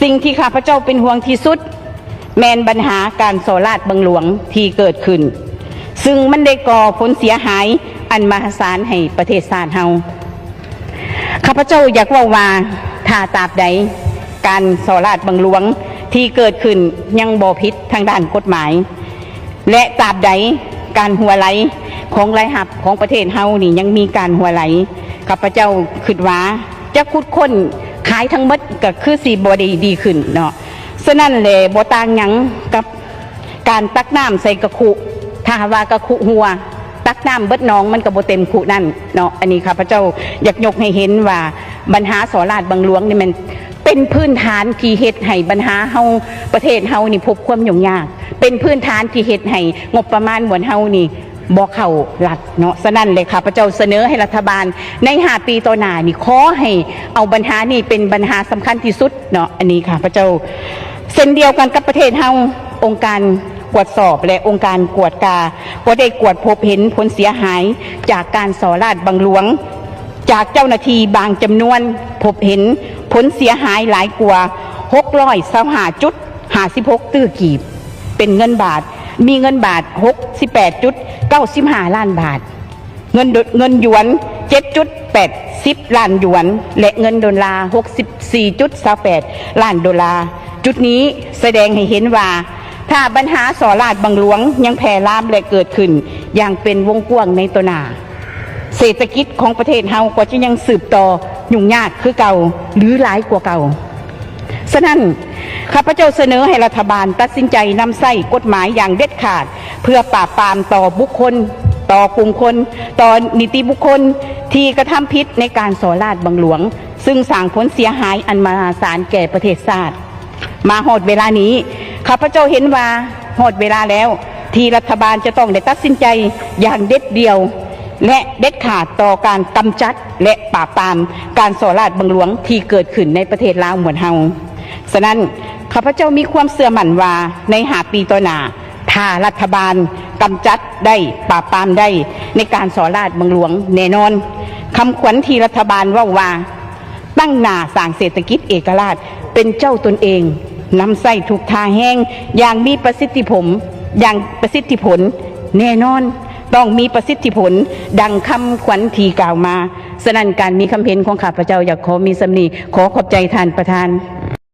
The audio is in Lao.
ສິ່ງທີ່ຂ້າພະເຈົ້າເປັນຫ່ວງທີ່ສຸດ ແມ່ນບັນຫາການສໍ້ລາດບັງຫຼວງທີ່ເກີດຂຶ້ນ, ຊຶ່ງມັນໄດ້ກໍ່ຜົນເສຍຫາຍອັນມະຫາສານໃຫ້ປະເທດຊາດເຮົາ. ຂ້າພະເຈົ້າຢາກເວົ້າວ່າ ຖ້າຕາບໃດການສໍ້ລາດບັງຫຼວງທີ່ເກີດຂຶ້ນຍັງບໍ່ຜິດທາງດ້ານກົດໝາຍ ແລະ ຕາບໃດການຮົ່ວໄຫຼຂອງລາຍຮັບຂອງປະເທດເຮົານີ້ຍັງມີການຮົ່ວໄຫຼ, ຂ້າພະເຈົ້າຄິດວ່າຈະຂຸດຄົ້ນຂາຍທັງໝົດກໍຄືຊິບໍ່ໄດ້ດີຂຶ້ນເນາະ. ສະນັ້ນແຫຼະ ບໍ່ຕ່າງຫຍັງກັບການຕັກນ້ຳໃສ່ກະຄຸ, ຖ້າຫາກວ່າກະຄຸຮົ່ວ ຕັກນ້ຳເບິດໜອງມັນກໍບໍ່ເຕັມຄຸນັ້ນເນາະ. ອັນນີ້ຂ້າພະເຈົ້າຢາກຍົກໃຫ້ເຫັນວ່າ ບັນຫາສໍ້ລາດບັງຫຼວງນີ້ແມ່ນ ເປັນພື້ນຖານທີ່ເຮັດໃຫ້ບັນຫາເຮົາ ປະເທດເຮົານີ້ພົບຄວາມຫຍຸ້ງຍາກ, ເປັນພື້ນຖານທີ່ເຮັດໃຫ້ງົບປະມານຂອງເຮົານີ້ບໍ່ເຂົ້າລັດເນາະ. ສະນັ້ນແຫຼະ ຂ້າພະເຈົ້າສະເໜີໃຫ້ລັດຖະບານໃນຫ້າປີຕໍ່ໜ້ານີ້ ຂໍໃຫ້ເອົາບັນຫານີ້ເປັນບັນຫາສຳຄັນທີ່ສຸດເນາະ. ອັນນີ້ຂ້າພະເຈົ້າ ເຊັ່ນດຽວກັນກັບປະເທດເຮົາ, ອົງການກວດສອບ ແລະ ອົງການກວດກາ ກໍໄດ້ກວດພົບເຫັນຜົນເສຍຫາຍຈາກການສໍ້ລາດບັງຫຼວງ ຈາກເຈົ້າໜ້າທີ່ບາງຈຳນວນ ພົບເຫັນຜົນເສຍຫາຍຫຼາຍກວ່າ ຫົກຮ້ອຍຊາວຫ້າຈຸດຫ້າສິບຫົກຕື້ກີບ ເປັນເງິນບາດ, ມີເງິນບາດ ຫົກສິບແປດຈຸດເກົ້າສິບຫ້າລ້ານບາດ, ເງິນໂດ ເງິນຢວນ ເຈັດຈຸດແປດສິບລ້ານຢວນ ແລະ ເງິນໂດລາ ຫົກສິບສີ່ຈຸດຊາວແປດລ້ານໂດລາ. ຈຸດນີ້ສະແດງໃຫ້ເຫັນວ່າ ຖ້າບັນຫາສໍ້ລາດບັງຫຼວງຍັງແຜ່ລາມ ແລະ ເກີດຂຶ້ນຢ່າງເປັນວົງກວ້າງໃນຕໍ່ໜ້າ, ເສດຖະກິດຂອງປະເທດເຮົາກໍຈະຍັງສືບຕໍ່ຫຍຸ້ງຍາກຄືເກົ່າ ຫຼື ຫຼາຍກວ່າເກົ່າ. ສະນັ້ນ, ຂ້າພະເຈົ້າສະເໜີໃຫ້ລັດຖະບານຕັດສິນໃຈນຳໃຊ້ກົດໝາຍຢ່າງເດັດຂາດ ເພື່ອປາບປາມຕໍ່ບຸກຄົນ, ຕໍ່ກຸ່ມຄົນ, ຕໍ່ນິຕິບຸກຄົນທີ່ກະທຳຜິດໃນການສໍ້ລາດບັງຫຼວງ, ຊຶ່ງສ້າງຜົນເສຍຫາຍອັນມະຫາສານແກ່ປະເທດຊາດ. ມາຮອດເວລານີ້, ຂ້າພະເຈົ້າເຫັນວ່າຮອດເວລາແລ້ວ ທີ່ລັດຖະບານຈະຕ້ອງໄດ້ຕັດສິນໃຈຢ່າງເດັດດ່ຽວ ແລະ ເດັດຂາດຕໍ່ການກຳຈັດ ແລະ ປາບປາມການສໍ້ລາດບັງຫຼວງທີ່ເກີດຂຶ້ນໃນປະເທດລາວໝວນເຮົາ. ສະນັ້ນ, ຂ້າພະເຈົ້າມີຄວາມເຊື່ອໝັ້ນວ່າ ໃນຫ້າປີຕໍ່ໜ້າ, ຖ້າລັດຖະບານກຳຈັດໄດ້, ປາບປາມໄດ້ໃນການສໍ້ລາດບັງຫຼວງແນ່ນອນ, ຄຳຂວັນທີ່ລັດຖະບານເວົ້າວ່າ ຕັ້ງໜ້າສ້າງເສດຖະກິດເອກະລາດ ເປັນເຈົ້າຕົນເອງ, ນຳໃຊ້ທຸກທ່າແຮງຢ່າງມີປະສິດທິຜົນ, ຢ່າງປະສິດທິຜົນ, ແນ່ນອນ ຕ້ອງມີປະສິດທິຜົນ ດັ່ງຄຳຂວັນທີ່ກ່າວມາ. ສະນັ້ນ, ການມີຄຳເຫັນຂອງຂ້າພະເຈົ້າຢາກຂໍມີສ່ຳນີ້. ຂໍຂອບໃຈທ່ານປະທານ.